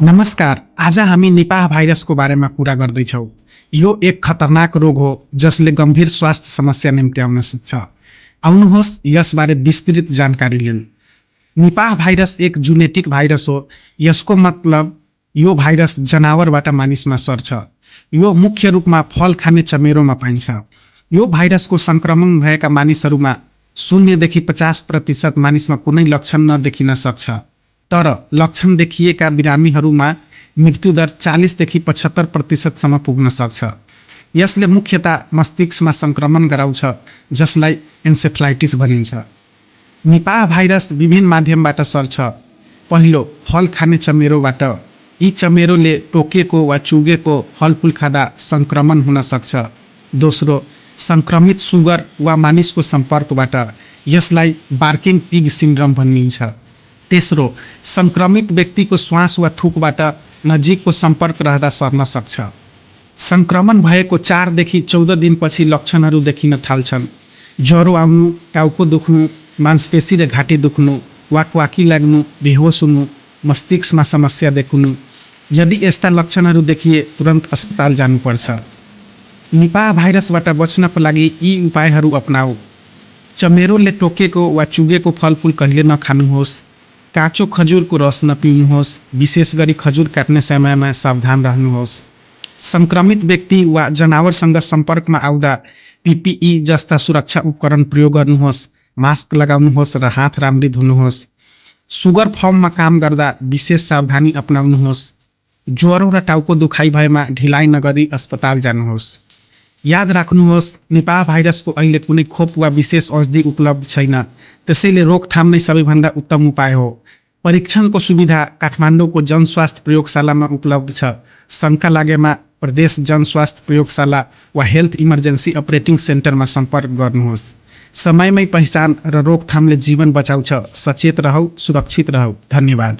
नमस्कार। आज हामी निपाह भाइरसको बारेमा कुरा गर्दैछौँ। यो एक खतरनाक रोग हो जसले गम्भीर स्वास्थ्य समस्या निम्ति आउन सक्छ। आउनुहोस् यसबारे विस्तृत जानकारी लिऊँ। निपाह भाइरस एक जेनेटिक भाइरस हो। यसको मतलब यो भाइरस जनावरबाट मानिसमा सर्छ। यो मुख्य रूपमा फल खाने चमेरोमा पाइन्छ। यो भाइरसको संक्रमण भएका मानिसहरूमा 0 देखि 50% मानिसमा कुनै लक्षण नदेखिन सक्छ। तर लक्षण देखिएका बिरामीहरूमा मृत्युदर 40 देखि 75% सम्म पुग्न सक्छ। यसले मुख्यतः मस्तिष्कमा संक्रमण गराउँछ जसलाई एन्सेफ्लाइटिस भनिन्छ। निपाह भाइरस विभिन्न माध्यमबाट सर्छ। पहिलो, फल खाने चमेरोबाट। यी चमेरोले टोकेको वा चुगेको फलफुल खाँदा संक्रमण हुन सक्छ। दोस्रो, संक्रमित सुगर वा मानिसको सम्पर्कबाट। यसलाई बार्किङ पिग सिन्ड्रोम भनिन्छ। तेस्रो, संक्रमित व्यक्तिको श्वास वा थुकबाट नजिकको सम्पर्क रहँदा सर्न सक्छ। संक्रमण भएको 4 देखि 14 दिनपछि लक्षणहरू देखिन थाल्छन्। ज्वरो आउनु, टाउको दुख्नु, मांसपेशी र घाँटी दुख्नु, वाकवाकी लाग्नु, बेहोस हुनु, मस्तिष्कमा समस्या देखिनु। यदि यस्ता लक्षणहरू देखिए तुरन्त अस्पताल जानुपर्छ। निपाह भाइरसबाट बच्नको लागि यी उपायहरू अपनाऊ। चमेरोले टोकेको वा चुगेको फलफुल कहिले नखानुहोस्। काँचो खजुरको रस नपिउनुहोस्। विशेष गरी खजुर काट्ने समयमा सावधान रहनुहोस्। संक्रमित व्यक्ति वा जनावरसँग सम्पर्कमा आउँदा PPE जस्ता सुरक्षा उपकरण प्रयोग गर्नुहोस्। मास्क लगाउनुहोस् र हात राम्ररी धुनुहोस्। सुगर फर्ममा काम गर्दा विशेष सावधानी अपनाउनुहोस्। ज्वरो र टाउको दुखाइ भएमा ढिलाइ नगरी अस्पताल जानुहोस्। याद राख्नुहोस्, निपाह भाइरसको अहिले कुनै खोप वा विशेष औषधि उपलब्ध छैन। त्यसैले रोकथाम नै सबैभन्दा उत्तम उपाय हो। परीक्षणको सुविधा काठमाडौँको जनस्वास्थ्य प्रयोगशालामा उपलब्ध छ। शङ्का लागेमा प्रदेश जनस्वास्थ्य प्रयोगशाला वा हेल्थ इमर्जेन्सी अपरेटिङ सेन्टरमा सम्पर्क गर्नुहोस्। समयमै पहिचान र रोकथामले जीवन बचाउँछ। सचेत रहौ, सुरक्षित रहौ। धन्यवाद।